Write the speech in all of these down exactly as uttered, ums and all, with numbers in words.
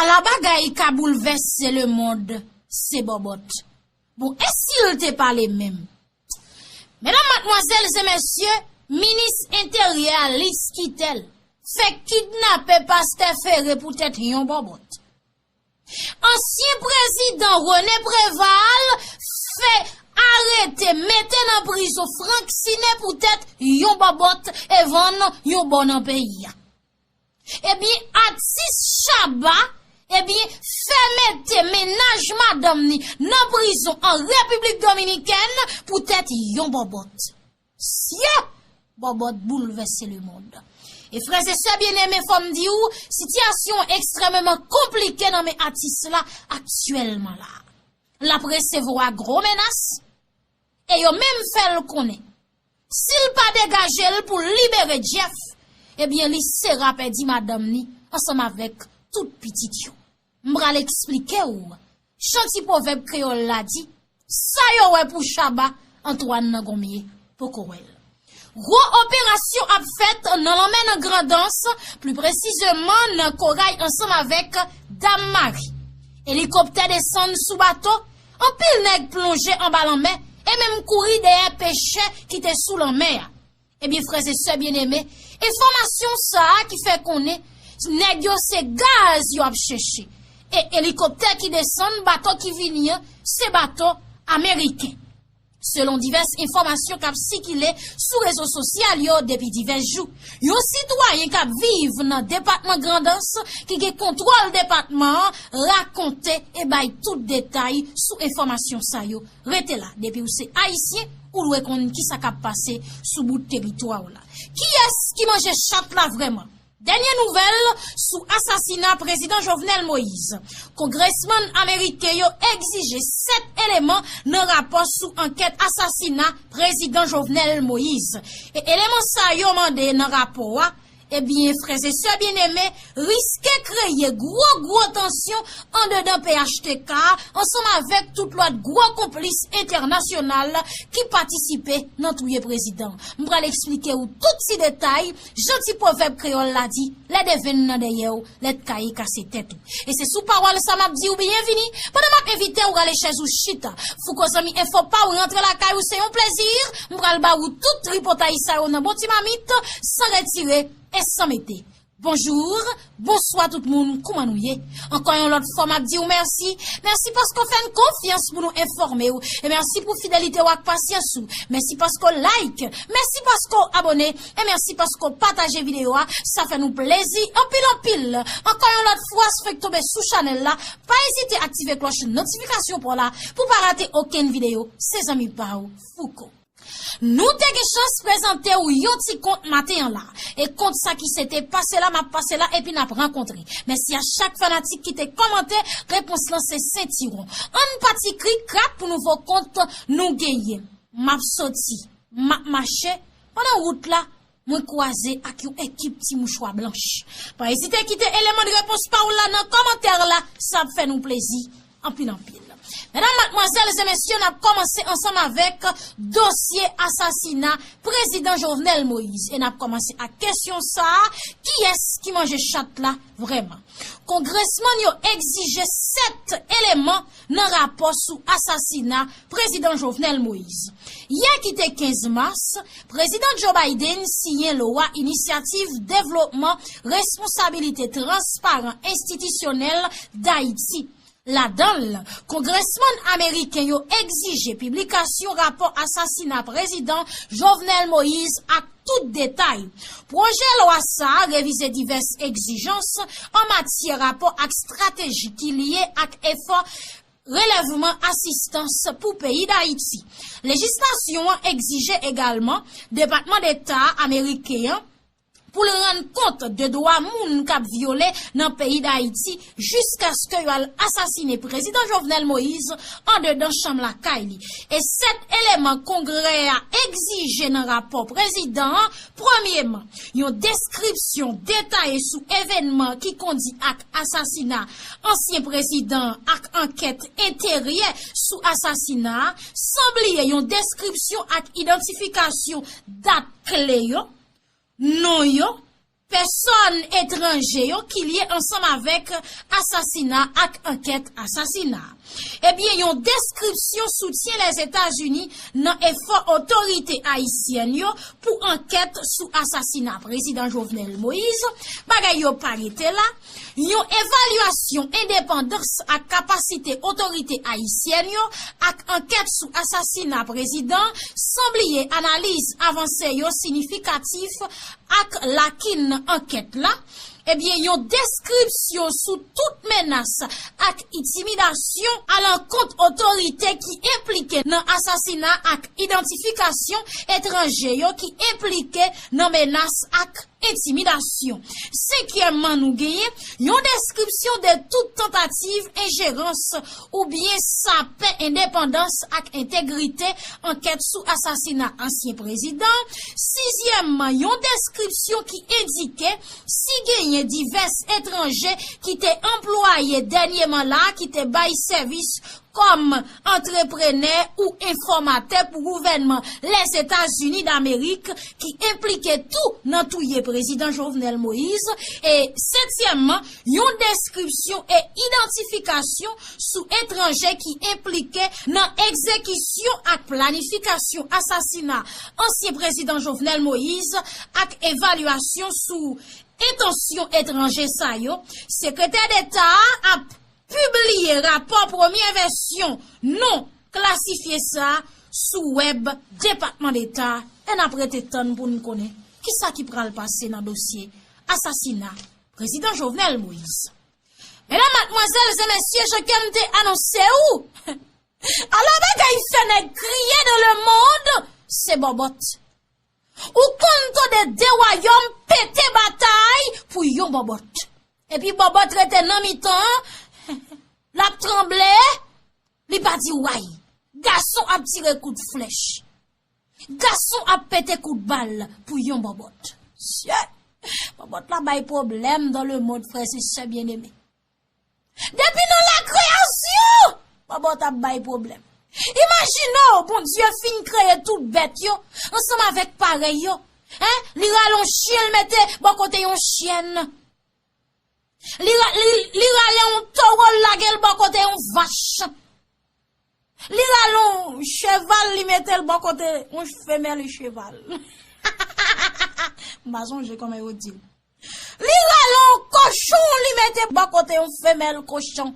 Ala bagay ka boulvèse lemonn, se bòbòt. Bon, e si l te pale menm? Medam, madmwazèl e mesye, minis enteryè a Lisquith fè kidnape pastè Ferré poutèt yon bòbòt. Ansyen prezidan René Préval fè arete, mete nan prizon Franck Ciné poutèt yon bòbòt e vann yon bò nan peyi a. Ebyen, atis Shabba, ebyen, fè mete mennaj madanm ni nan prizon an Repiblik Dominikèn poutèt yon bòbòt. Sye! Bòbòt boulvèse lemonn. E frè e sè byeneme, fò m di w, sitiyasyon ekstrèmeman konplike nan men atis la aktyèlman la. L ap resevwa gwo menas, e yo menm fè l konnen, si l pa degaje l pou libere Jeff, ebyen, li sera pèdi madanm ni ansanm avèk tout pitit yo. M pral eksplike w jan ti pwovèb kreyòl la di, sa yo wè pou Shabba, Antoine nan Gonmye poko wè l. Gwo operasyon ap fèt nan lanmè nan Grandans, pli presizeman nan Koray ansanm avèk Dam Mari. Elikoptè desann sou bato, anpil nèg plonje anba lanmè e menm kouri dèyè pechè ki te sou lanmè a. Ebyen, frè e sè byeneme, enfòmasyon sa a ki fè konnen nèg yo se gaz yo ap chèche. E elikoptè ki desann, bato ki vini an, se bato ameriken. Selon divès enfòmasyon k ap sikile sou rezo sosyal yo depi divès jou, yon sitwayen k ap viv nan depatman Grandans ki gen kontwòl depatman an rakonte e bay tout detay sou enfòmasyon sa yo. Rete la, depi w se ayisyen, ou dwe konn kisa k ap pase sou bout teritwa w la. Kiyès ki manje chat la vrèman? Dènye nouvèl sou asasina prezidan Jovenel Moïse. Kongresmann ameriken yo egzije sèt eleman nan rapò sou ankèt asasina prezidan Jovenel Moïse. E eleman sa yo mande nan rapò a, ebyen, frè e sè byeneme, riske kreye gwo, gwo tansyon andedan P H T K ansanm avèk tout lòt gwo konplis entènasyonal ki patisipe nan touye prezidan. M pral eksplike w tout ti detay, jan ti pwovèb kreyòl la di, lè devenn nan dèyè w, lèt kaye kase tèt ou. E se sou pawòl sa m ap di w byenvini, pandan m ap envite w rale chèz ou chita. Fouco Zanmi Enfo pa w rantre lakay ou, se yon plezi. M pral ba ou tout tripotay sa yo nan bon ti mamit, san retire e san mete. Bonjou, bonswa tout moun, kouman nou ye? Ankò yon lòt fwa, m ap di w mèsi. Mèsi paske w fè n konfyans pou nou enfòme w. E mèsi pou fidelite w ak pasyans ou. Mèsi paske w like. Mèsi paske w abòne. E mèsi paske w pataje videyo a. Sa fè nou plezi anpil, anpil. Ankò yon lòt fwa, si w fèk tonbe sou chanèl la, pa ezite aktive klòch notifikasyon pa w la pou w pa rate okenn videyo. Se zanmi pa w, Fouco. Nou te gen chans prezante w yon ti kont maten an la. E kont sa ki se te pase la, m ap pase la, epi n ap rankontre. Mèsi a chak fanatik ki te kòmante, repons lan se sentiwon. Ann pati krik krak pou nouvo kont nou genyen. M ap soti, m ap mache, pandan wout la, mwen kwaze ak yon ekip ti mouchwa blanch. Pa ezite kite eleman de repons pa w la nan kòmantè la, sa ap fè nou plezi anpil, anpil. Medam, madmwazèl e mesye, n ap kòmanse ansanm avèk dosye asasina prezidan Jovenel Moïse. E n ap kòmanse ak kesyon sa a, kiyès ki manje chat la vrèman? Kongresmann yo egzije sèt eleman nan rapò sou asasina prezidan Jovenel Moïse. Yè ki te kenz mas, prezidan Joe Biden siyen lwa Inisyativ Devlopman Responsabilite Transparan Enstitisyonèl Dayiti. Ladan l, kongresmann ameriken yo egzije piblikasyon rapò asasina prezidan Jovenel Moïse ak tout detay. Pwojè lwa sa a revize divès egzijans an matyè rapò ak estrateji ki lye ak efò relèvman asistans pou peyi Dayiti. Lejislasyon an egzije egalman Depatman Deta ameriken an pou l rann kont de dwa moun k ap vyole nan peyi Dayiti jiskaske yo al asasine prezidan Jovenel Moïse andedan chanm lakay li. E sèt eleman Kongrè a egzije nan rapò prezidan an, premyeman, yon deskripsyon detaye sou evènman ki kondi ak asasina ansyen prezidan an ak ankèt enteryè sou asasina a, san bliye yon deskripsyon ak idantifikasyon dat kle yo, non yo, pèsòn etranje yo ki lye ansanm avèk asasina ak ankèt asasina. Ebyen, yon deskripsyon soutyen Lèzetazini nan efò otorite ayisyèn yo pou ankèt sou asasina Prezidan Jovenel Moïse, bagay yo pa rete la, yon evalyasyon endepandans ak kapasite otorite ayisyèn yo ak ankèt sou asasina prezidan, san bliye analiz avanse yo siyifikatif ak lakin ankèt la, ebyen, yon deskripsyon sou tout menas ak entimidasyon alankont otorite ki enplike nan asasina ak idantifikasyon etranje yo ki enplike nan menas ak entimidasyon. Senkyèmman, nou genyen yon deskripsyon de tout tantativ enjerans oubyen sape endepandans ak entegrite ankèt sou asasina ansyen prezidan. Sizyèmman, yon deskripsyon ki endike si genyen divès etranje ki te anplwaye dènyeman la ki te bay sèvis kòm antreprenè ou enfòmatè pou gouvènman Lèzetazini Damerik ki enplike tou nan touye Prezidan Jovenel Moïse, e setyèmman, yon deskripsyon e idantifikasyon sou etranje ki enplike nan egzekisyon ak planifikasyon asasina ansyen Prezidan Jovenel Moïse ak evalyasyon sou entansyon etranje sa yo, Sekretè Deta a ap pibliye rapò premye vèsyon non klasifye sa a sou wèb Depatman Deta a, e n ap rete tann pou n konnen kisa ki pral pase nan dosye asasina Prezidan Jovenel Moïse. Medam, madmwazèl e mesye, jan ke m te anonse ou, alò bagay fè nèg kriye dans le monde, se bòbòt. Ou konn tande de wayòm pete batay pou yon bòbòt. Epi bòbòt rete nan mitan an, l ap tranble, li pa di way. Gason ap tire kout flèch. Gason ap pete kout bal pou yon bòbòt. Sye! Bòbòt la bay pwoblèm dans le monde, frè e sè byeneme. Depi nan lakreyasyon, bòbòt ap bay pwoblèm. Imajine w, Bondye fin kreye tout bèt yo, ansanm avèk parèy yo. Hein? Li rale yon chyen, l mete bò kote yon chyèn. Li, ra- li, li rale yon towo, l lage l bò kote yon vach. Li rale yon cheval, li mete l bò kote yon femèl cheval. M pa sonje kòman yo di l. Li rale yon kochon, li mete bò kote yon femèl kochon.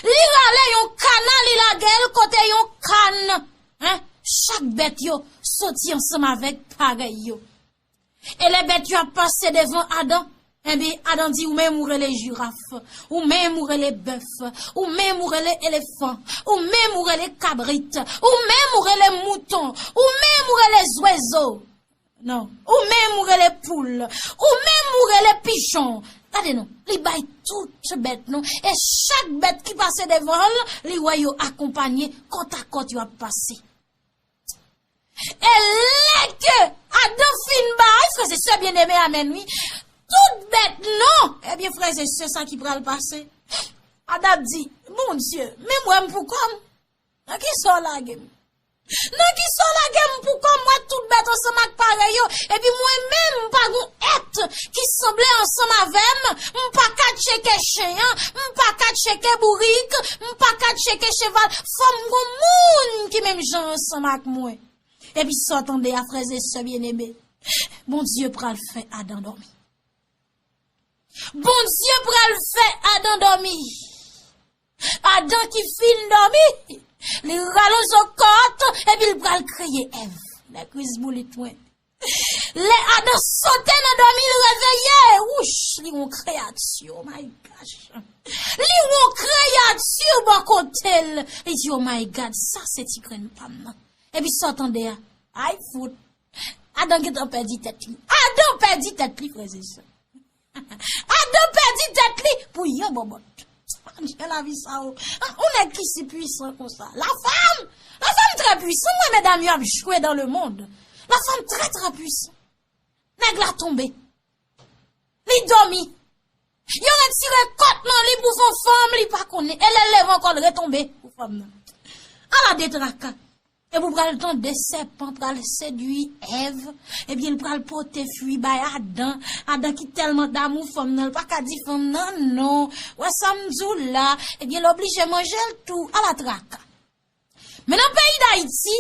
Li rale yon kana, li lage l kote yon kann. Hein? Chak bèt yo soti ansanm avèk parèy yo. E lè bèt yo ap pase devan Adan, enben, Adan di, ou menm ou rele jiraf, ou menm ou rele bèf, ou menm ou rele elefan, ou menm ou rele kabrit, ou menm ou rele mouton, ou menm ou rele zwezo. Non, ou menm ou rele poul, ou menm ou rele pichon. Gade non, li bay tout bèt non, e chak bèt ki pase devan l, li wè yo akonpanye, kòtakòt yo ap pase. E lè ke Adan fin bay, frè e sè byeneme, amèn wi, tout bèt non, ebyen, frè e sè, sa ki pral pase. Adan ap di, Bondye, men mwen m pou kò m. Nan kisa w lage m? Nan kisa w lage m pou kò m? M wè tout bèt ansanm ak parèy yo, epi mwen menm, m pa gon èt ki sanble ansanm avè m, m pa ka tcheke chen an, m pa ka tcheke bourik, m pa ka tcheke cheval, fò m gon moun ki menm jan ansanm ak mwen. Epi sa w tande a, frè e sè byeneme, Bondye pral fè Adan dòmi. Bondye pral fè Adan dòmi. Adan ki fin dòmi, li rale yon zokòt, epi l pral kreye Èv. Nèg rizboulit mwen. Lè Adan sote nan dòmi, li reveye. Wouch, li yon kreyati, oh my gosh. Li yon kreyati bò kote l. Li di, oh my God, sa se ti grenn pa m nan. Epi sa w tande a, ay fout. Adan gentan pèdi tèt li. Adan pèdi tèt li, frè e sè. Adan pèdi tèt li pou yon bòbòt. Jan lavi sa o. Yon nèg ki si pwisan konsa. Lafanm! Lafanm trè pwisan. Mwen, medam yo ap jwe dans le monde. Lafanm trè, trè pwisan. Nèg la tonbe. Li dòmi. Yo retire kòt nan li pou fè yon fanm, li pa konnen. E lè l leve ankò, l retonbe pou fanm nan. Ala de traka. Epi w pral tande sèpan pral sedui Èv, ebyen l pral pote fwi bay Adan, Adan ki tèlman damou fanm nan, l pa ka di fanm nan non, wè sa m di w la, ebyen l oblije manje l tou, ala traka. Men nan peyi Dayiti,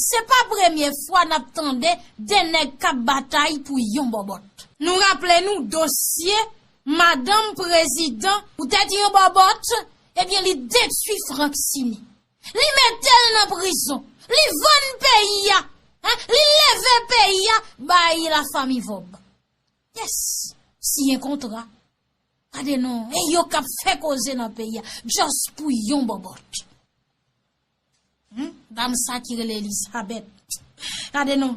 se pa premye fwa n ap tande de nèg k ap batay pou yon bòbòt. Nou raple nou dosye madanm prezidan poutèt yon bòbòt, ebyen li detwi Franck Sini. Li mete l nan prizon. Li vann peyi a. Hein? Li leve peyi a bay lafanmi Vòb. Yes. Siyen kontra. Gade non. E yo k ap fè koze nan peyi a. Just pou yon bòbòt. Hmm? Dam sa ki rele Elizabeth. Gade non.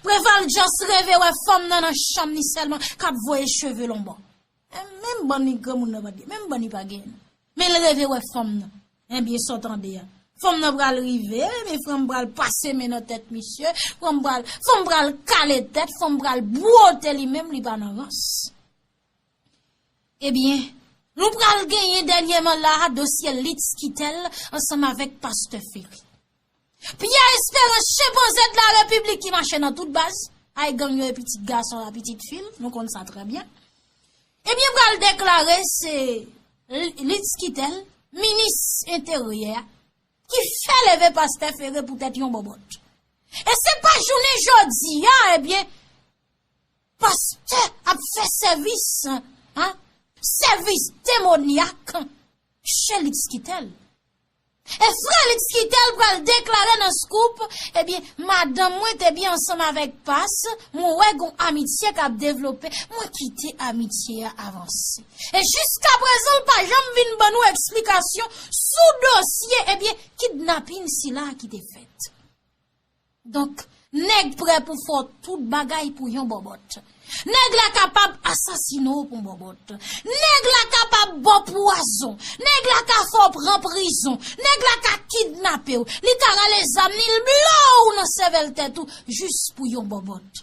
Preval just reve wè fanm nan nan chanm ni sèlman k ap voye cheve lonbò. Eh, menm bann li granmoun nan pa t gen, menm bann li pa gen. Men l reve wè fanm nan. Ebyen, sa w tande a. Fanm nan pral rive, men fanm pral pase men nan tèt misye, fanm pral, fanm pral kale tèt, fanm pral bwote li menm, li pa nan rans. Ebyen, nou pral genyen dènyèman la a dosye Litz Quitel ansanm avèk pastè Ferre. Pierre Espérance, chimpanzé de la République ki mache nan tout baz, ay gang yo e pitit gason la, pitit fi l, nou konn sa trè byen. Ebyen, pral deklare se L-, Litz Quitel, minis enteryè, ki fè leve pastè Ferre poutèt yon bòbòt. E se pa jounen jodi a, ebyen, pastè ap fè sèvis, hein, sèvis demonyak chez Litz Quitel. E frè Litz Quitel pral deklare nan Scoop, ebyen, madanm mwen te byen ansanm avèk pas, mwen wè gon amitye k ap devlope, mwen kite amitye a avanse. E jiska prezan, l pa janm vin ban nou eksplikasyon sou dosye, ebyen, kidnapin sila ki te fèt. Donk, nèg prè pou fè w tout bagay pou yon bòbòt. Nèg la kapab asasine w pou yon bòbòt. Nèg la kapab ba w pwazon. Nèg la ka fè w pran prizon. Nèg la ka kidnape w. Li ka rale zam ni l blow nan sèvèl tèt ou jis pou yon bòbòt.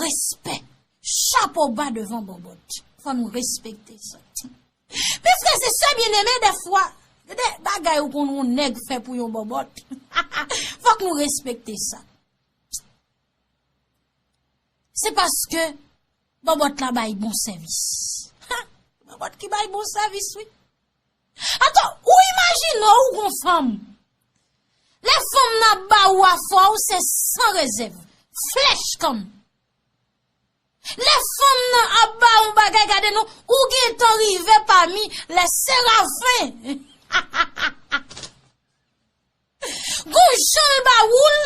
Respè. Chapo ba devan bòbòt. Fò nou respekte sa. Men frè e sè byeneme, dèfwa, de bagay ou konn yon nèg fè pou yon bòbòt, fòk nou respekte sa. Se paske bòbòt la bay bon sèvis. Ha! Bòbòt ki bay bon sèvis, wi. Atò, ou imajine w gon fanm. Lè fanm nan ap ba ou afè w, se san rezèv. Flèch kann. Lè fanm nan ap ba ou bagay, gade non, ou gentan rive pami lè serafen. Gon jan l ba ou l,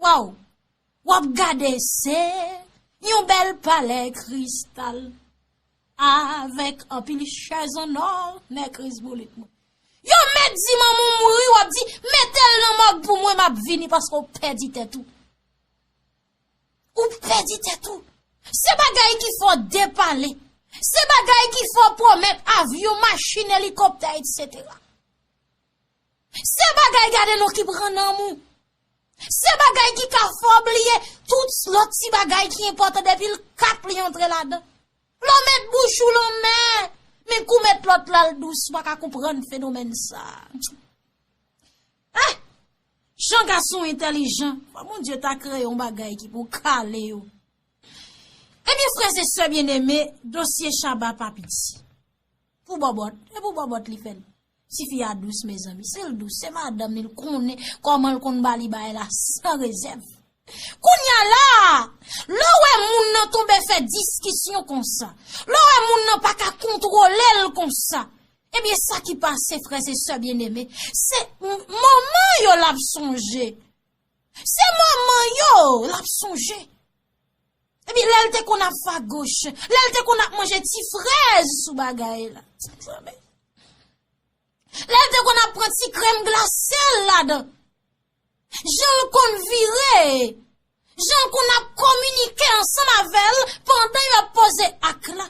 waw, w ap gade se yon bèl palè kristal avèk anpil chèz an nò, nègriz boulit mwen. Yo mèt di manman w mouri, w ap di, mete l nan mòg pou mwen, m ap vini paske w pèdi tèt ou. Ou pèdi tèt ou. Se bagay ki fè w depale. Se bagay ki fè w pwomèt avyon, machin, elikoptè, etsetera. Se bagay gade non ki pran nanm ou. Se bagay ki ka fè w bliye tout lòt ti bagay ki enpòtan depi l kat li antre ladan. Lè w met bouch ou lan mè, men kou met lòt la l dous, ou pa ka konprann fenomèn sa. Ah! Jan gason entèlijan, fò Bondye ta kreye yon bagay ki pou kale yo. Ebyen, frè e sè byeneme, dosye Shabba pa piti. Pou bòbòt, e pou bòbòt li fè l. Tifi a dous, mezanmi, si l dous, se madanm li, l konnen kòman l konn ba li bagay la san rezèv. Kounye a la, lè w wè moun nan tonbe fè diskisyon konsa, lè w wè moun nan pa ka kontwole l konsa, ebyen, sa ki pase, frè e sè byeneme, se m-, manman yo l ap sonje. Se manman yo l ap sonje. Ebyen, lè l te konn ap fè agoch, lè l te konn ap manje ti frèz sou bagay la. Lè l te konn ap pran ti krèm glase l ladan. Jan l konn vire, jan l konn ap kominike ansanm avè l pandan y ap poze ak la.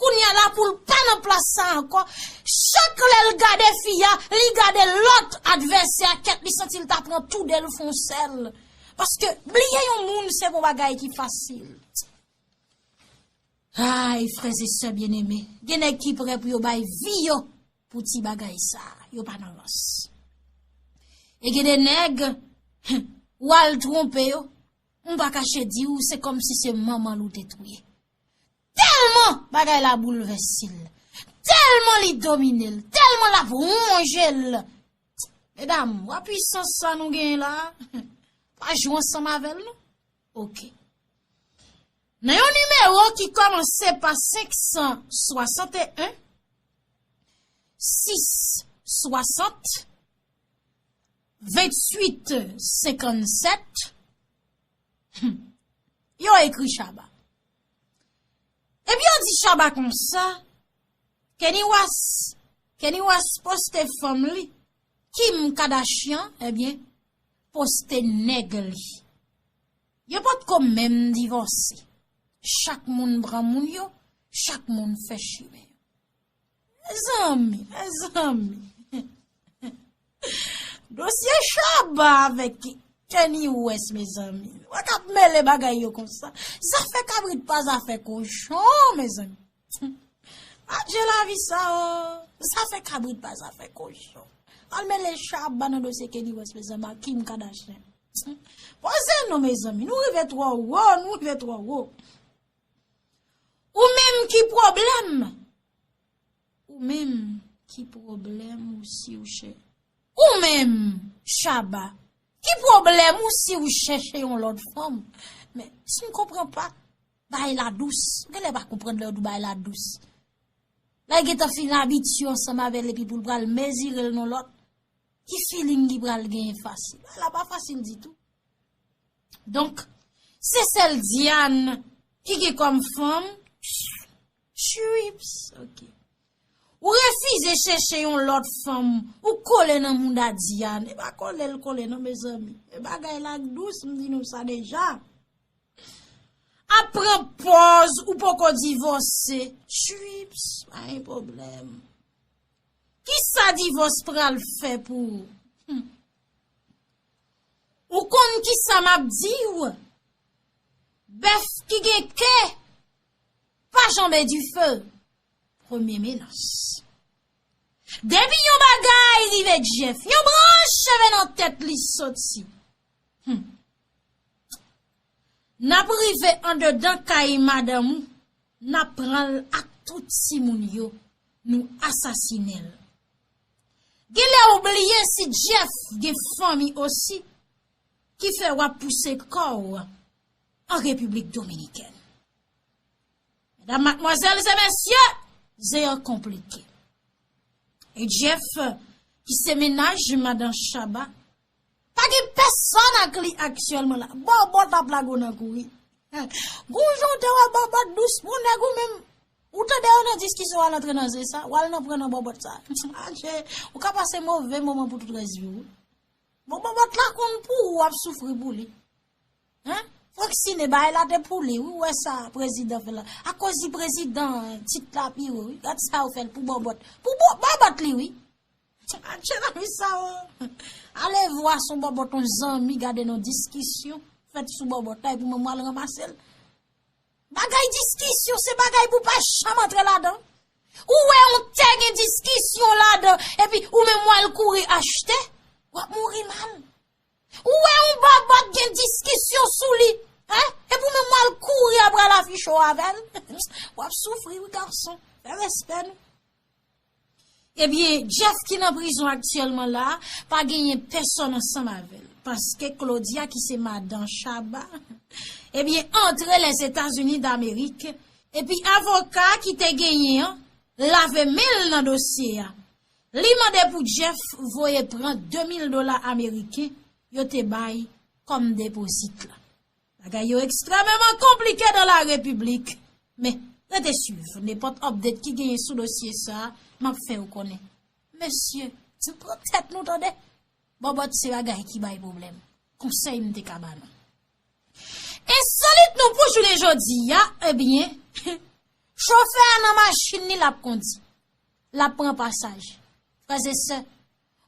Kounye a la pou l pa nan plas sa ankò, chak lè l gade fi a, li gade lòt advèsè a, kèt li santi l ta pran toude l fè yon sèl. Paske bliye yon moun se pa yon bagay ki fasil. Ay, frè e sè byeneme, gen nèg ki prè pou yo bay vi yo pou ti bagay sa, yo pa nan rans. E gen de nèg, W al twonpe yo, m pa kache di w, se kòmsi se manman l ou te touye. Tèlman bagay la boulvèse l, tèlman li domine l, tèlman l ap wonje l. Medam, wa pwisans sa nou genyen la a, pa jwe ansanm avè l non. Oke. Nan yon nimewo ki kòmanse pa senk san swasanteyen, sis swasant, venntuit senkannsèt, yo ekri Shabba. Epi yo di Shabba konsa, Kanye West, Kanye West poste fanm li, Kim Kardashian, ebyen, poste nèg li. Yo potko menm divòse. Chak moun pran moun yo, chak moun fè chimen yo. Mezanmi, mezanmi. Dosye Shabba avèk Kanye West, mezanmi. Ou pa ka ap mele bagay yo konsa. Zafè kabrit pa zafè kochon, mezanmi. Adje lavi sa o. Zafè kabrit pa zafè kochon. Al mele Shabba nan dosye Kanye West, mezanmi, ak Kim Kardashian. Poze non, mezanmi. Nou rive twò wo, nou rive twò wo. Ou menm ki pwoblèm? Ou menm ki pwoblèm ou si ou chè? Ou menm, Shabba, ki pwoblèm ou si ou chèche yon lòt fanm? Men, si m konpran pa, bay la dous. Ou genlè pa konprann lè yo di w bay la dous. Lè l gentan fin abitye ansanm avè l epi pou l pral mezire l nan lòt, ki feeling ki pral genyen fasil? Bay la pa fasil ditou. Donk, se sèl Diane ki gen kòm fanm. Tchuips, ok. Ou refize chèche yon lòt fanm, ou kole nan mouda Diane. E pa kole l kole non, mezanmi. E bagay la dous, m di nou sa deja. Ap pran pòz ou poko divòse. Tchuips, pa gen pwoblèm. Kisa divòs pral fè pou ou? Hmm. Ou konn kisa m ap di w? Bèf ki gen ke pa janbe dife. Premye menas. Depi yon bagay rive Jeff, yon branch cheve nan tèt li soti. Hmm. N ap rive andedan kay madanm ou, n ap pran l ak tout timoun yo, nou asasinen l. Genlè ou bliye si Jeff gen fanmi osi, ki fè w ap pouse kò w an Repiblik Dominikèn. Medam, madmwazèl e mesye, zen an konplike. E Jeff, ki se mennaj madan Shabba, pa gen pèsonn ak li aktyèlman la. Bòbòt ap lage w nan kouri. Gon jan w te wè bòbòt dous pou nèg ou menm. Ou tande yo nan diskisyon, w al antre nan zen sa, w al nan pran nan bòbòt sa. Adje, ou ka pase move moman pou tout rès vi w. Bon, bòbòt la konn pou ou, w ap soufri pou li. Hein? Frankcine, bagay la te pou li, wi, ou wè sa prezidan fè la. Akoz li prezidan, tit la pi wo, wi. Gad sa yo fè l pou bòbòt. Pou bò-, bòbòt li, wi. Adje lavi sa, o. Ale vwa son bòbòt, yon zanmi, gade nan diskisyon fèt sou bòbòt la, epi mwen, mwen al ranmase l. Bagay diskisyon, se bagay pou pa janm antre ladan. Ou wè yon tè gen diskisyon ladan, epi ou menm w al kouri achte, w ap mouri mal. Ou wè yon bòbòt gen diskisyon sou li, hein? Epi ou menm w al kouri apre al afiche w avè l. W ap soufri, wi, gason. Fè respè nou. Ebyen, Jeff ki nan prizon aktyèlman la a, pa genyen pèsonn ansanm avè l, paske Claudia, ki se madan Shabba, ebyen, antre Lèzetazini Damerik, epi avoka ki te genyen an lave men l nan dosye a. Li mande pou Jeff voye pran de mil dola ameriken yo te bay kòm depozit la. Bagay yo ekstrèmeman konplike dans la République. Men, rete swiv. Nenpòt update ki genyen sou dosye sa a, m ap fè w konnen. Mesye, ti pran tèt nou, tande. Bòbòt se bagay ki bay pwoblèm. Konsèy m te ka ba nou. Ensolit nou pou jounen jodi a, ebyen, chofè a nan machin li, l ap kondi. L ap pran pasaj. Frè e sè,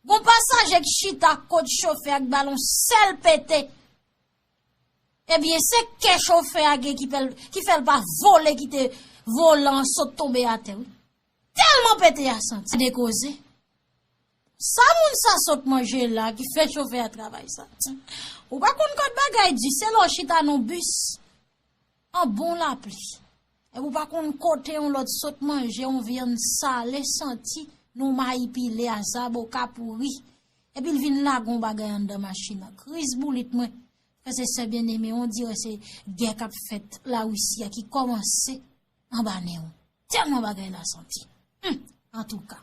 gon pasaje ki chita kot chofè a k ba l yon sèl pete. Ebyen, se kè chofè a gen ki fè l, ki fè l pa vole kite volan an sot tonbe atè, wi. Tèlman pete a santi. Gade koze. Sa moun sa sot manje la ki fè chofè a travay sa? Ou pa konn kot bagay di, se lè w chita nan bis an bon lapli. Epi ou pa konn kote yon lòt sot manje yon vyann sale santi nan mayi pile a zaboka pouri. Epi l vin lage yon bagay anndan machin nan. Kriz boulit mwen. Frè e sè byeneme, on dirè se gè k ap fèt Larisi a ki kòmanse anba nen w. Tèlman bagay la santi. Hmm, antouka.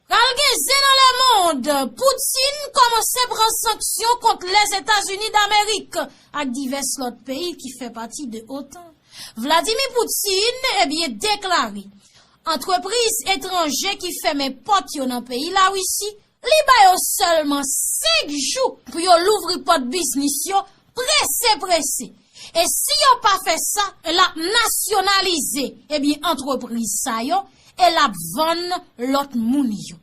Pral gen zen nan lemonn, Putin kòmanse pran sanksyon kont Lèzetazini Damerik ak divès lòt peyi ki fè pati de otan. Vladimir Putin, ebyen, deklare, antrepriz etranje ki fèmen pòt yo nan peyi Larisi, li ba yo sèlman senk jou pou yo louvri pòt biznis yo prese prese. E si yo pa fè sa, l ap nasyonalize, ebyen, antrepriz sa yo, e l ap vann lòt moun yo.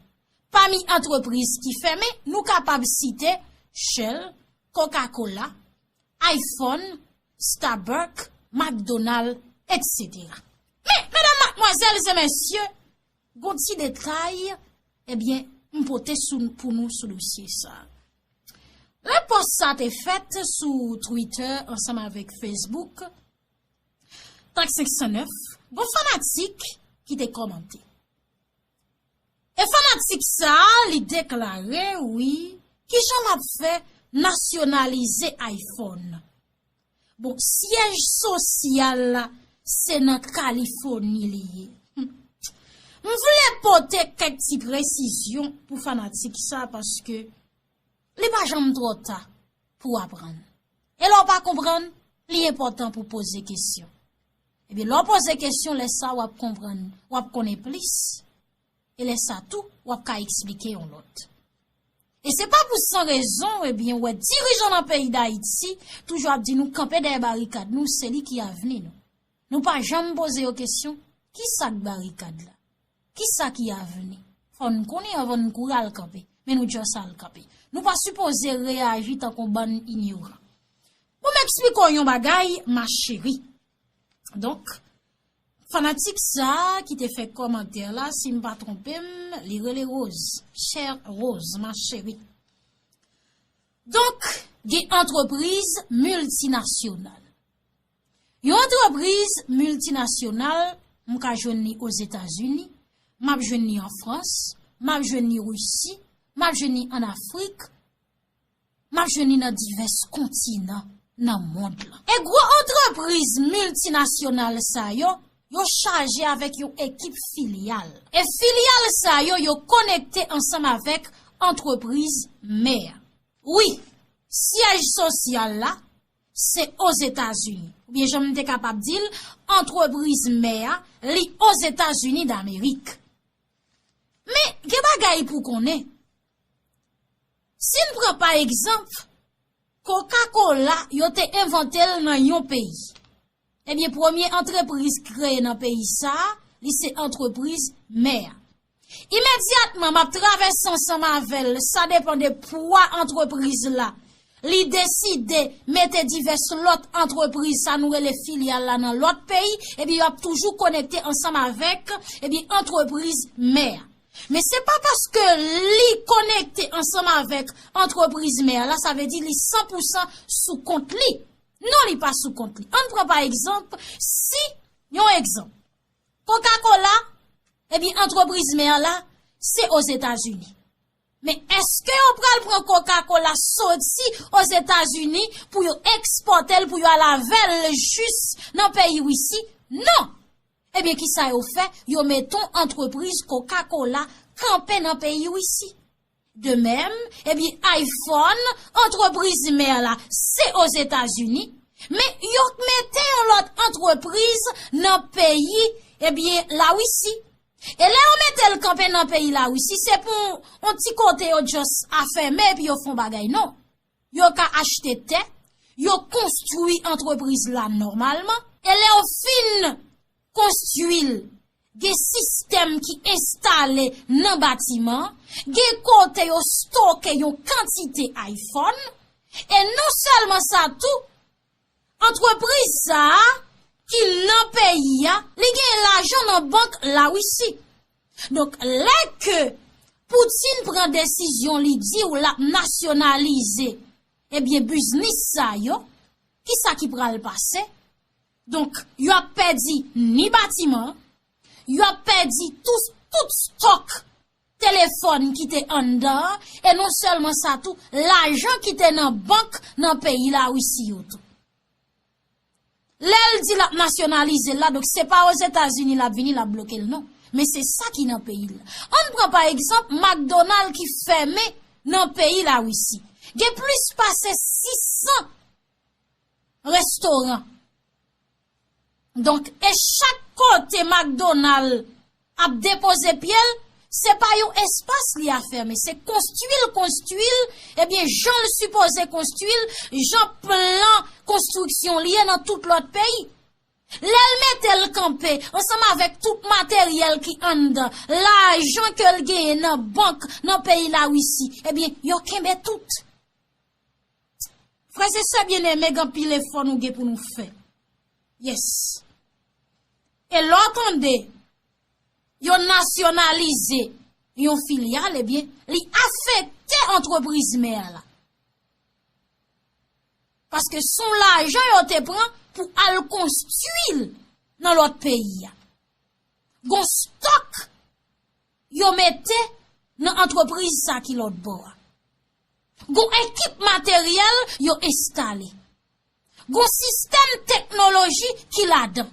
Pami antrepriz ki fèmen, nou kapab site Shell, Coca-Cola, iPhone, Starbucks, McDonald, et cetera. Men, medam, madmwazèl e mesye, gon ti detay, ebyen, m pote sou, pou nou sou dosye sa. Lè pòs sa te fèt sou Twitter ansanm avèk Facebook, Tank senk san nèf, gon fanatik ki te kòmante. E fanatik sa a, li deklare, wi, kijan l ap fè nasyonalize iPhone? Bon, syèj sosyal la, se nan Kalifòni li ye. Hmm. M vle pote kèk ti presizyon pou fanatik sa, paske li pa janm twò ta pou w aprann. E lè w pa konprann, li enpòtan pou w poze kesyon. Ebyen, lè w poze kesyon, lè sa w ap konprann, w ap konnen plis. E lè sa tou, w ap ka eksplike yon lòt. E se pa pou san rezon, ebyen, w wè dirijan nan peyi Dayiti toujou ap di nou kanpe dèyè barikad nou, se li ki avni nou. Nou pa janm poze yo kesyon, ki sa k barikad la? Ki sa ki avni? Fò n konnen anvan n kouri al kanpe, men nou just al kanpe. Nou pa sipoze reyaji tankou bann inyoran. Bon, m eksplike w yon bagay, ma chérie. Donk, fanatik sa a ki te fè kòmantè la, si m pa twonpe m, li rele Rose, chère Rose, ma chérie. Donk, gen antrepriz miltinasyonal. Yon antrepriz miltinasyonal, m ka jwenn li Ozetazini, m ap jwenn li an Frans, m ap jwenn li Risi, m ap jwenn li ann Afrik, m ap jwenn li nan divès kontinan nan mond lan. E gwo antrepriz miltinasyonal sa yo, yo chaje avèk yon ekip filyal. E filyal sa yo, yo konekte ansanm avèk antrepriz mè a. Wi, syèj sosyal la, se Ozetazini. Oubyen jan m te kapab di l, antrepriz mè a, li Ozetazini Damerik. Men, gen bagay pou konnen. Si n pran pa egzanp, Coca-Cola, yo te envante l nan yon peyi. Ebyen, premye antrepriz kreye nan peyi sa a, li se antrepriz mè a. Imedyatman, m ap travèse ansanm avè l, sa depann de pwa antrepriz la. Li deside mete divès lòt antrepriz, sa nou rele filyal la, nan lòt peyi, epi y ap toujou konekte ansanm avèk, epi antrepriz mè a. Men se pa paske li konekte ansanm avèk antrepriz mè a la, sa vle di li san pou san sou kont li. Non, li pa sou kont li. Ann pran pa egzanp, si, yon egzanp, Coca-Cola, epi antrepriz mè a la, se Ozetazini. Men èske yo pral pran Coca-Cola soti Ozetazini pou yo ekspòte l, pou yo al avè l jis nan peyi Risi? Non! Ebyen, kisa yo fè? Yo mete yon antrepriz Coca-Cola kanpe nan peyi Risi. De menm, ebyen, iPhone, antrepriz mè la, se Ozetazini, men yo mete yon lòt antrepriz nan peyi, ebyen, Larisi. E lè yo mete l kanpe nan peyi Larisi, se pou yon ti kote yo just afèmen epi yo fè yon bagay, non. Yo ka achte tè, yo konstwi antrepriz la nòmalman, e lè yo fin konstwi l, gen sistèm ki enstale nan batiman an, gen kote yo stoke yon kantite iPhone, e non sèlman sa tou, antrepriz sa a ki nan peyi a, li gen lajan nan bank Larisi. Donk, lè ke Putin pran desizyon, li di w l ap nasyonalize, ebyen, biznis sa yo, kisa ki pral pase? Donk, yo ap pèdi ni batiman, yo ap pèdi tout, tout stòk telefòn ki te anndan an, e non sèlman sa tou, lajan ki te nan bank nan peyi Larisi yo tou. Lè l di l ap nasyonalize l la, donk se pa Ozetazini l ap vini, l ap bloke l, non. Men se sa ki nan peyi l. Ann pran pa egzanp McDonald ki fèmen nan peyi Larisi. Gen plis pase sis san restoran. Donk, e chak kote McDonald ap depoze pye l, se pa yon espas li a fèmen, se konstwi l, konstwi l, ebyen, jan l sipoze konstwi l, jan plan konstriksyon li ye nan tout lòt peyi. Lè l mete l kanpe, ansanm avèk tout materyèl ki anndan, lajan ke l genyen nan bank nan peyi Larisi, ebyen, yo kenbe tout. Frè e sè byeneme, gen anpil efò nou gen pou nou fè. Yes. E lè w tande yo nasyonalize yon filyal, ebyen, li afekte antrepriz mè a la. Paske se yon lajan yo te pran pou al konstwi l nan lòt peyi a. Gon stòk yo mete nan antrepriz sa ki lòt bò a. Gon ekip materyèl yo enstale. Gon sistèm teknoloji ki ladan.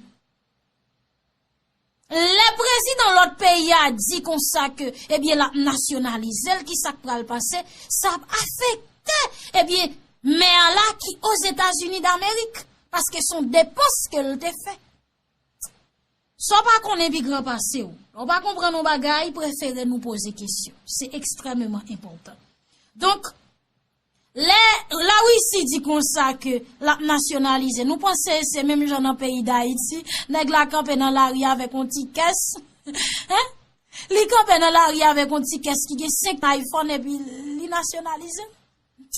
Lè prezidan lòt peyi a di konsa ke, ebyen, l ap nasyonalize l, ki sa k pral pase? Sa ap afekte, ebyen, mè a la ki Ozetazini Damerik, paske se yon depans ke l te fè. Sa w pa konnen pi gran pase w. Lè w pa konprann yon bagay, prefere nou poze kesyon. Se ekstrèmeman enpòtan. Donk, lè Larisi di konsa ke l ap nasyonalize, nou panse se menm jan nan peyi Dayiti, nèg la kanpe nan lari avèk yon ti kès? Hein? Li kanpe nan lari avèk yon ti kès ki gen senk iPhone epi li nasyonalize?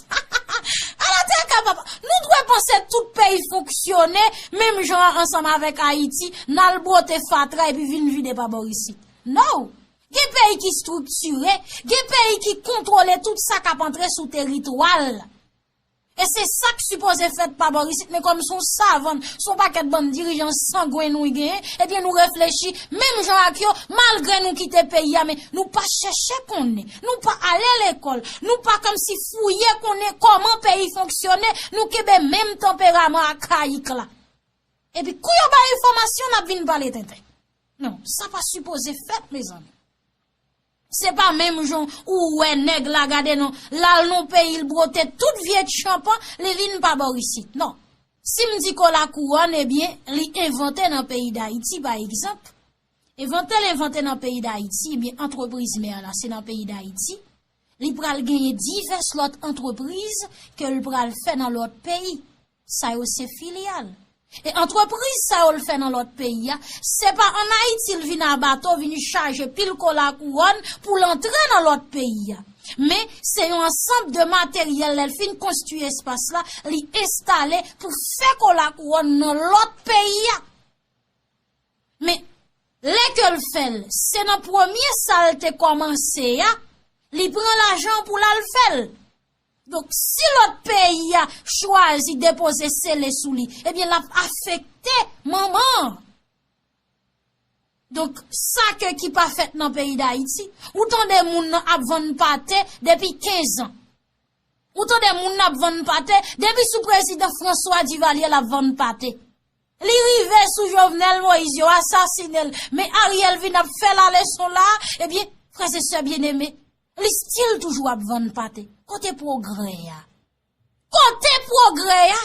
Ala te ka papa. Nou dwe panse tout peyi fonksyone menm jan an ansanm avèk Ayiti, n al bwote fatra epi vin vide pa bò isit. No! Gen peyi ki estriktire, gen peyi ki kontwole tout sa k ap antre sou teritwa l. E se sa k sipoze fèt pa bò isit, men kòm se yon savann, se yon pakèt bann dirijan sangwen nou genyen, ebyen nou reflechi menm jan ak yo, malgre nou kite peyi a, men nou pa chèche konnen, nou pa ale lekòl, nou pa kòmsi fouye konnen kòman peyi fonksyone, nou kenbe menm tanperaman akayik la. Epi kou yo bay enfòmasyon, n ap vin pale tenten. Non, sa pa sipoze fèt, mezanmi. Se pa menm jan ou wè nèg la, gade non, l al nan peyi l bwote tout vye tchanpan, li vin pa bò isit. Non. Si m di Kola Kouwòn, ebyen, li envante nan peyi Dayiti, pa egzanp. Envante l envante nan peyi Dayiti, ebyen, antrepriz mè a la, se nan peyi Dayiti. Li pral genyen divès lòt antrepriz ke l pral fè nan lòt peyi. Sa yo se filyal. E antrepriz sa yo l fè nan lòt peyi a, se pa ann Ayiti l vin a bato, vin chaje pil Kola Kouwòn pou l antre nan lòt peyi a. Men, se yon ansanm de materyèl, lè l fin konstwi espas la, li enstale pou fè Kola Kouwòn nan lòt peyi a. Men, lè ke l fè l, se nan premye sa l te kòmanse a, li pran lajan pou l al fè l. Donk, si lòt peyi a chwazi depoze sele sou li, ebyen, l ap afekte manman an. Donk, sa ke ki pa fèt nan peyi Dayiti, ou tande moun nan ap vann pate depi kenz an. Ou tande moun nan ap vann pate, depi sou prezidan François Duvalier l ap vann pate. Li rive sou Jovenel Moïse, yo asasine l, men Ariel vin ap fè la leson la, ebyen, frè e sè byeneme, li still toujou ap vann pate. Kote pwogrè a? Kote pwogrè a?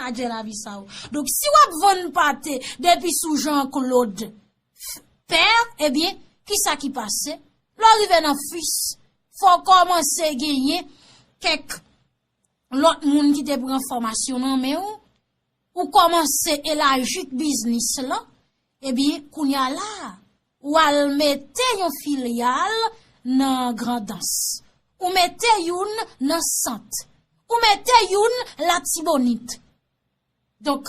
Adje lavi sa o. Donk, si w ap vann pate depi sou Jean Claude Père, ebyen, kisa ki pase? Lè w rive nan fis, fò w kòmanse genyen kèk lòt moun ki te pran fòmasyon nan men w, ou kòmanse elaji biznis lan, ebyen, kounye a la, ou al mete yon filyal nan Grandans. Ou mete youn nan Sant. Ou mete youn Latibonit. Donk,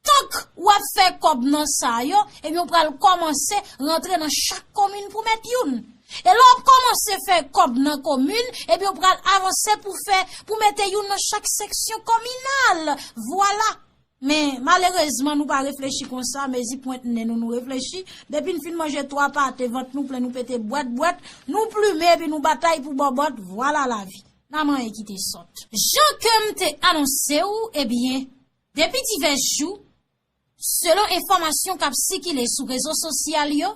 tank w ap fè kòb nan sa yo, ebyen, ou pral kòmanse rantre nan chak komin pou mèt youn. E lè w ap se fè kòb nan komin, ebyen w pral avanse pou fè, pou mete youn nan chak seksyon kominal. Vwala. Men, malerezman, nou pa reflechi konsa, mezi pwent nen nou, nou reflechi. Depi n fin manje twa pate, vant nou plen, nou pete bwèt bwèt, nou plimen, epi nou batay pou bòbòt, vwala lavi. Nan manyen ki te sòt. Jan ke m te anonse w, ebyen, depi divès jou, selon enfòmasyon k ap sikile sou rezo sosyal yo,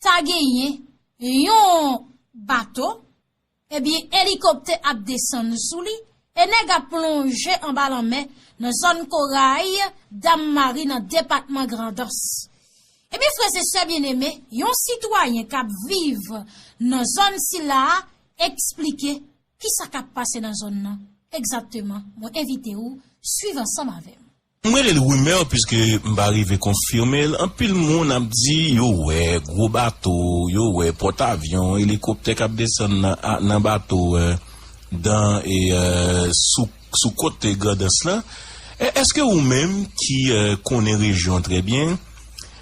ta genyen yon bato, ebyen, elikoptè ap desann sou li, e nèg ap plonje anba lanmè nan zòn Koray, Dam Mari, nan depatman Grandans. Ebyen, frè e sè byeneme, yon sitwayen k ap viv nan zòn sila a eksplike kisa k ap pase nan zòn nan egzakteman. Mwen envite w swiv ansanm avè m. M rele l rimè, piske m pa rive konfime l. Anpil moun ap di yo wè gwo bato, yo wè pòtavyon, elikoptè k ap desann nan, a- nan bato, e, dan, e, e, sou, sou kote Grandans lan. E, èske ou menm ki, e, konnen rejyon an trè byen,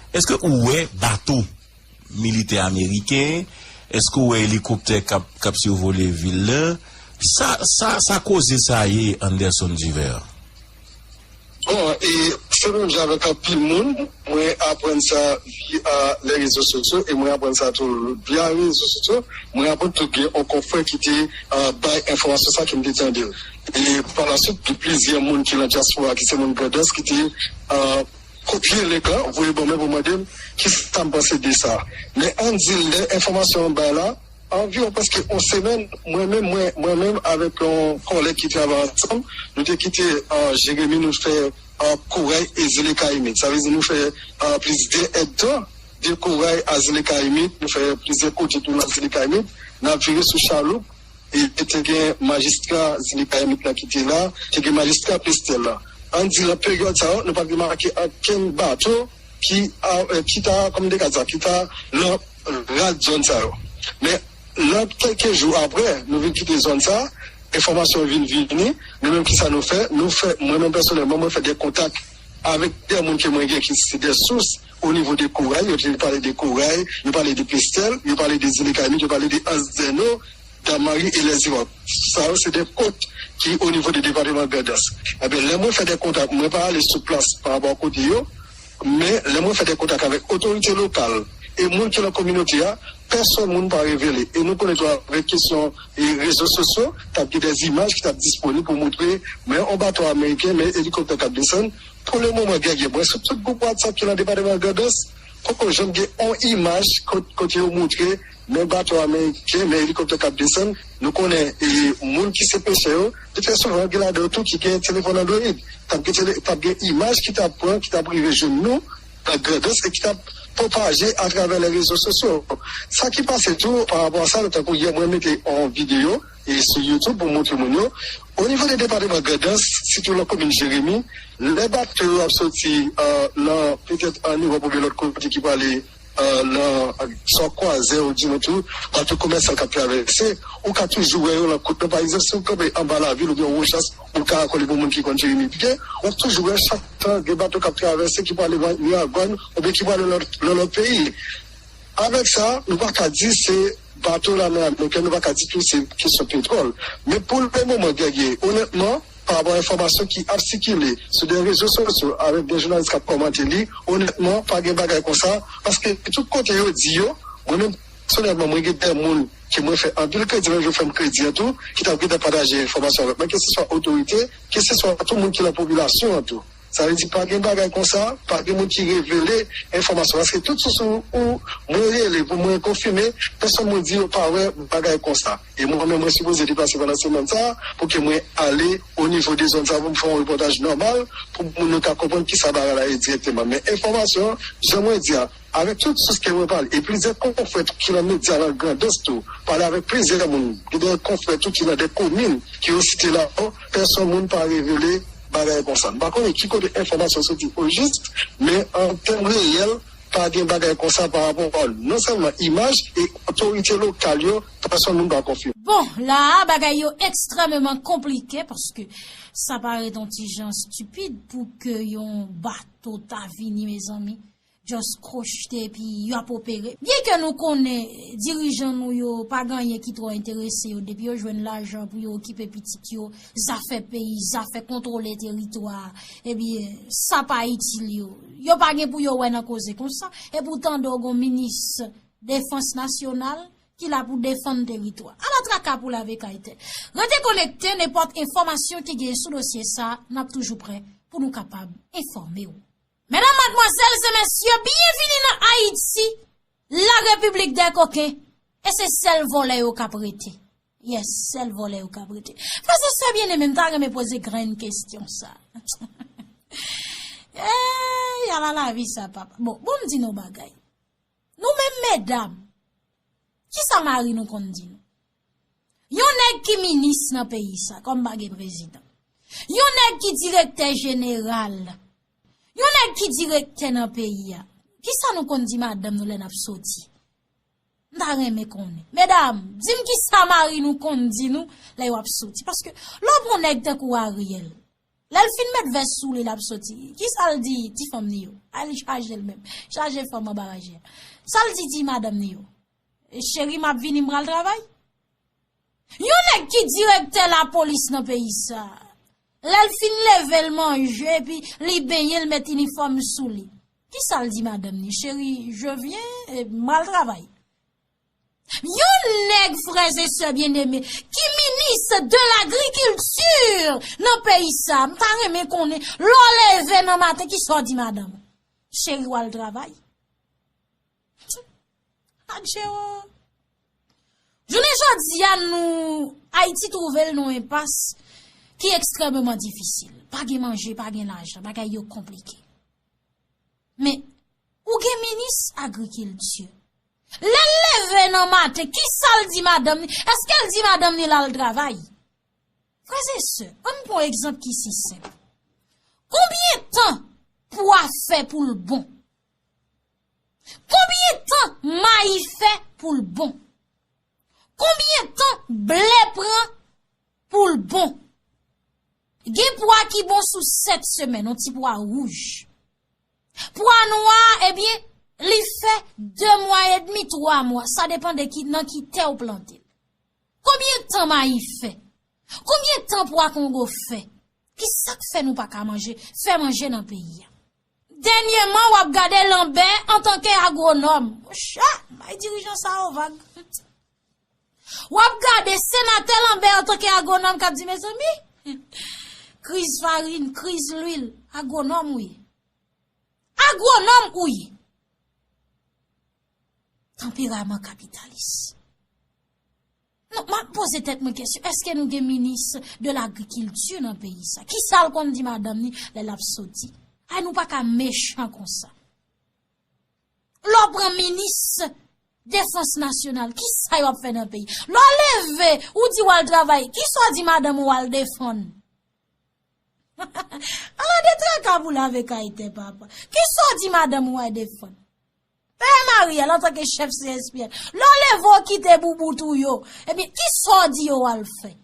èske ou wè bato militè ameriken? Èske w wè elikoptè k ap, k ap sivole vil lan? Sa, sa, sa koze sa ye, Anderson Divert? Bon, e se menm jan avèk anpil moun, mwen aprann sa via les réseaux sociaux, e mwen aprann sa tou via rezo sosyo. Mwen aprann tou gen yon konfrè ki te, e, bay enfòmasyon sa ke m te tande. E pa la swit, gen plizyè moun ki nan dyaspora, ki se moun Grandans, ki te, e, kopye link lan, voye ban mwen pou mande m kisa m panse de sa. Men ann di, lè enfòmasyon an bay la, anviwon prèske yon semèn, mwen menm, mwen, mwen menm avèk yon kòlèg ki travay ansanm, nou te kite, e, Jeremi, nou fè, e, Koray e Zile Kayimit. Sa vle di nou fè, e, plizyè èdtan de Koray a Zile Kayimit, nou fè plizyè kote tou nan Zile Kayimit, n ap vire sou chaloup, e, e te gen majistra Zile Kayimit la ki te la, te gen majistra Pestèl la. Ann di, nan peryòd sa yo, nou pa t remake okenn bato ki, a, e, ki ta, kòman m te ka di sa, ki ta nan rad zòn sa yo. Men, nan kèlke jou apre, nou vin kite zòn sa, enfòmasyon vin vini, nou menm kisa nou fè? Nou fè, mwen menm pèsonèlman, mwen fè de kontak avèk de moun ke mwen gen ki se de sous o nivo de Koray, yo te pale de Koray, yo pale de Pestèl, yo pale de Zile Kayimit, yo pale de Anse des Naux, Dam Mari e Lèziròk. Sa yo se de kot ki o nivo de depatman Grandans. Ebyen, lè mwen fè de kontak, mwen pa ale sou plas pa rapò a kote yo, men lè mwen fè de kontak avèk otorite lokal e moun ki nan kominote a, pèsonn moun pa revele. E nou konnen tou avèk kesyon e rezo sosyo, t ap gen de imaj ki t ap disponib pou montre, men yon bato ameriken, men elikoptè k ap desann. Pou le moman, Guerrier, mwen sou tout gwoup WhatsApp ki nan depatman Grandans, poko janm gen yon imaj kot-, kote yo montre men bato ameriken, men elikoptè k ap desann. Nou konnen, e, moun ki se pechè yo, e trè souvan, gen ladan yo tou ki gen telefòn Android. T ap gen tele-, t ap gen imaj ki t ap pran, ki t ap rive jwenn nou nan Grandans e ki t ap pwopaje atravè lè rezo sosyo. Sa ki pase tou, pa rapò a sa, tankou yè, mwen mete yon videyo, e sou YouTube pou montre moun yo. O nivo de depatman Grandans, sitou nan komin Jeremi, lè bato yo ap soti, e, nan, petèt ann Ewòp oubyen lòt kote ki prale, e, nan, swa Kwazè ou di nou tou, bato komèsal k ap travèse, ou ka toujou wè yo nan kout nan. Pa egzanp, si w kanpe anba lavil oubyen Wochas, ou ka kole pou moun ki konn Jeremi byen, w ap toujou wè chak tan gen bato k ap travèse, ki prale Miragwàn oubyen ki prale nan, nan lòt peyi. Avèk sa, nou pa ka di se bato lame amerikèn, nou pa ka di tou se kesyon petwòl. Men pou le moman, Guerrier, onètman, pa rapò a enfòmasyon ki ap sikile sou de rezo sosyo avèk de jounalis k ap kòmante li, onètman, pa gen bagay konsa, paske tout kote yo di yo, mwen menm, pèsonèlman, mwen gen de moun ke mwen fè anpil kredi, menm jan yo fè m kredi an tou, ki t ap gentan pataje enfòmasyon avèk mwen, keseswa otorite, keseswa tou moun ki nan popilasyon an tou. Sa vle di pa gen bagay konsa, pa gen moun ki revele enfòmasyon. Paske tout sous ou, ou mwen rele pou mwen konfime, pèsonn mwen di yo pa wè bagay konsa. E mwen menm, mwen sipoze deplase pandan semèn sa a pou ke mwen ale o nivo de zòn sa a pou m fè yon repòtaj nòmal pou moun yo ka konprann kisa bagay la ye dirèkteman. Men enfòmasyon, jan mwen di a, avèk tout sous ke mwen pale, e plizyè konfrè ki nan medya nan Grandans tou, pale avèk plizyè moun, gen de konfrè tou ki nan de komin ki yo site la, pèsonn moun pa revele bagay konsa. M pa konnen ki kote enfòmasyon soti ojis, men an tèm reyèl, pa gen bagay konsa pa rapò a non sèlman imaj e otorite lokal yo, pèsonn moun pa konfime. Bon, la a, bagay yo ekstrèmeman konplike, paske sa parèt yon ti jan estipid pou ke yon bato ta vini, mezanmi. just crochete epi y ap opere. Byenke nou konnen dirijan nou yo pa gen anyen ki twò enterese yo, depi yo jwenn lajan pou yo okipe pitit yo, zafè peyi, zafè kontwole teritwa, ebyen, sa pa itil yo. Yo pa gen pou yo wè nan koze konsa. Epi w tande w gon minis defans nasyonal ki la pou defann teritwa. Ala traka pou lave kay tè. Rete konekte, nenpòt enfòmasyon ki gen sou dosye sa, n ap toujou prè pou nou kapab enfòme w. Medam, madmwazèl e mesye, byenvini nan Ayiti, la repiblik dè koken, e se sèl vòlè yo k ap rete. Yes, sèl vòlè yo k ap rete. Frè e sè byeneme, m ta renmen poze grenn kesyon sa. Ey, ala lavi sa, papa. Bon, bon, m di nou bagay. Nou menm medam, kisa mari nou konn di nou? Yon nèg ki minis nan peyi sa, kòm pa gen prezidan. Yon nèg ki direktè jeneral. Yon nèg ki direktè nan peyi a. Kisa nou konn di madanm nou lè n ap soti? M ta renmen konnen. Medam, di m kisa mari nou konn di nou lè yo ap soti. Paske lè w pran nèg tankou Ariel, lè l fin met vès sou li, l ap soti. Kisa l di ti fanm ni yo? Al chaje l menm. Chaje fanm anba raje a. Sa l di ti madanm ni yo? Cheri, m ap vini, m pral travay. Yon nèg ki direktè lapolis nan peyi sa, lè l fin leve, l manje, epi li benyen, l met inifòm sou li. Kisa l di madanm ni? Cheri, je viens, e, m pral travay. Yon nèg, frè e sè byeneme, ki minis de lagrikilti nan peyi sa, m ta renmen konnen, lè w leve nan maten, kisa w di madanm ou? Cheri, w al travay. Adje o. Jounen jodi a, nou, Ayiti twouve l nan yon enpas ki ekstrèmeman difisil. Pa gen manje, pa gen lajan, bagay yo konplike. Men, ou gen minis agrikilti. Lè l leve nan maten, kisa l di madanm ni? Èske l di madanm ni l al travay? Frè e sè, ann pran yon egzanp ki si senp. Konbyen tan pwa fè pou l bon? Konbyen tan mayi fè pou l bon? Konbyen tan ble pran pou l bon? Gen pwa ki bon sou sèt semèn, yon ti pwa wouj. Pwa nwa, ebyen, li fè de mwa edmi, twa mwa. Sa depann de ki, nan ki tè w plante l. Konbyen tan mayi fè? Konbyen tan pwa kongo fè? Kisa k fè nou pa ka manje, fè manje nan peyi a? Dènyèman, w ap gade Lanbè antanke agwonòm. Monchè, may dirijan sa yo vag. W ap gade senatè Lanbè antanke agwonòm k ap di, mezanmi, kriz farin, kriz lwil, agwonòm ou ye. Agwonòm ou ye. Tanperaman kapitalis. Non, m ap poze tèt mwen kesyon, èske nou gen minis de lagrikilti nan peyi sa? Kisa l konn di madanm ni lè l ap soti? Ay, nou pa ka mechan konsa. Lè w pran minis defans nasyonal, kisa yo ap fè nan peyi? Lè w leve, ou di w al travay, kisa w di madanm ou w al defann? Ala de traka pou lave kay tè, papa. Kisa w di madanm ou w al defann? Pè Maryal, antanke chèf C S P N, lè w leve w kite boubout ou yo, ebyen, kisa w di yo al fè?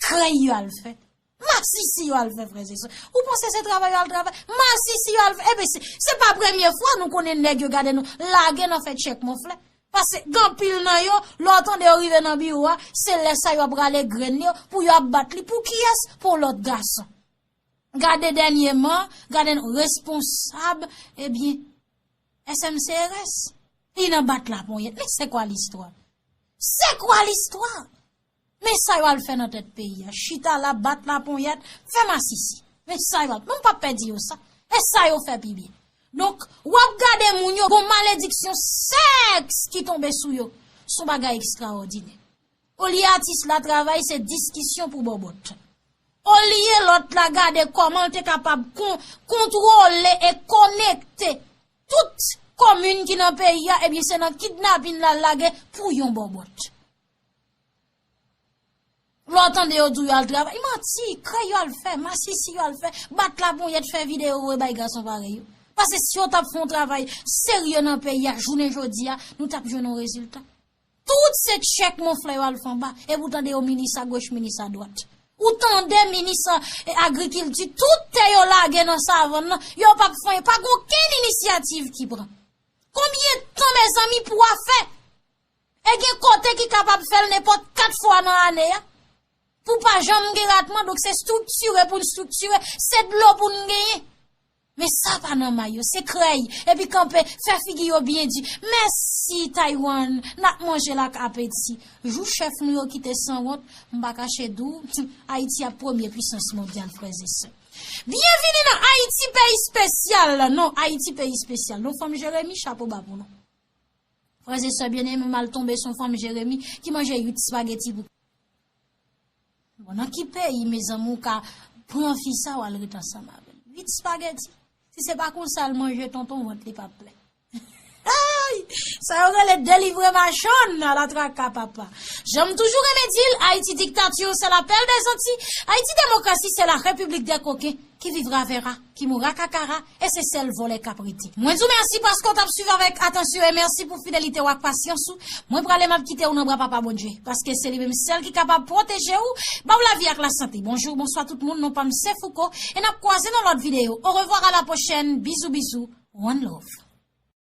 Krèy yo al fè? Masisi yo al fè, frè e sè. Ou panse se travay yo al travay? Masisi yo al fè. Ebyen, se, se pa premye fwa nou konnen nèg yo gade nou lage nan fè tchèk monflè. Paske gen anpil nan yo, lè w tande yo rive nan biwo a, se lè sa yo ap rale grenn yo pou yo ap bat li. Pou kiyès? Pou lòt gason. Gade dènyèman, gade nou responsab, ebyen, S M C R S. Li nan bat laponyèt. Men c'est quoi l'histoire? C'est quoi l'histoire? Men sa yo al fè nan tèt peyi a. Chita la, bat laponyèt, fè masisi. Men sa yo al, men m p ap pè di yo sa. E sa yo fè pi byen. Donk, w ap gade moun yo, gon malediksyon sèks ki tonbe sou yo. Se yon bagay ekstraòdinè. Olye atis la travay, se diskisyon pou bòbòt. Olye lòt la gade kòman l te kapab kon-, kontwole e konekte tout komin ki nan peyi a, ebyen, se nan kidnapin l al lage pou yon bòbòt. Lè w tande yo di w yo al travay, manti, krèy yo al fè, masisi yo al fè, bat laponyèt, fè videyo, voye bay gason parèy yo. Paske si yo t ap fè yon travay serye nan peyi a, jounen jodi a, nou t ap jwenn yon rezilta. Tout se tchèk monflè yo al fè anba, epi w tande yo minis agoch, minis adwat. Ou tande minis, eh, agrikilti, tout tè yo lage nan savann nan, yo p ap fè anyen, pa gen okenn inisyativ ki pran. Konbyen tan, mezanmi, pou w a fè? E gen kote ki kapab fè l nenpòt kat fwa nan ane a. Pou pa janm gen ratman, donk se estriktire pou n estriktire, se dlo pou n genyen. Men sa pa nan may yo, se krèy, epi kanpe, fè figi yo byen di. Mèsi, Taiwan, n ap manje l ak apeti. Jou chèf nou yo kite sanwont, m pa kache di w, Ayiti ap premye pisans mondyal, frè e sè. Byenvini nan Ayiti, peyi espesyal. Non, Ayiti, peyi espesyal. Non, fanm Jeremi, chapo ba pou nou. Frè e sè byeneme, m al tonbe sou yon fanm Jeremi ki manje uit spageti pou Bon, nan ki peyi, mezanmi, ou ka pran fi sa, w al ret ansanm avè l? Uit spageti. Si se pa konsa l manje, tonton, vant li p ap plen. Ay! Sa yo rele delivre machann nan la traka, papa. Jan m toujou renmen di l, Ayiti diktati, se lapèl dèzanti. Ayiti demokrasi, se la repiblik dè koken ki vivra vèra, ki moura kakara, e se sèl vòlè k ap rete. Mwen di w mèsi paske w t ap swiv avèk atansyon e mèsi pou fidelite w ak pasyans ou. Mwen prale, m ap kite w nan bra Papa Bondye, paske se li menm sèl ki kapab pwoteje w, ba w lavi ak lasante. Bonjou, bonswa tout moun, non pa m se Fouco, e n ap kwaze nan lòt videyo. Orevwa, a la pwochèn, bizou bizou, one love.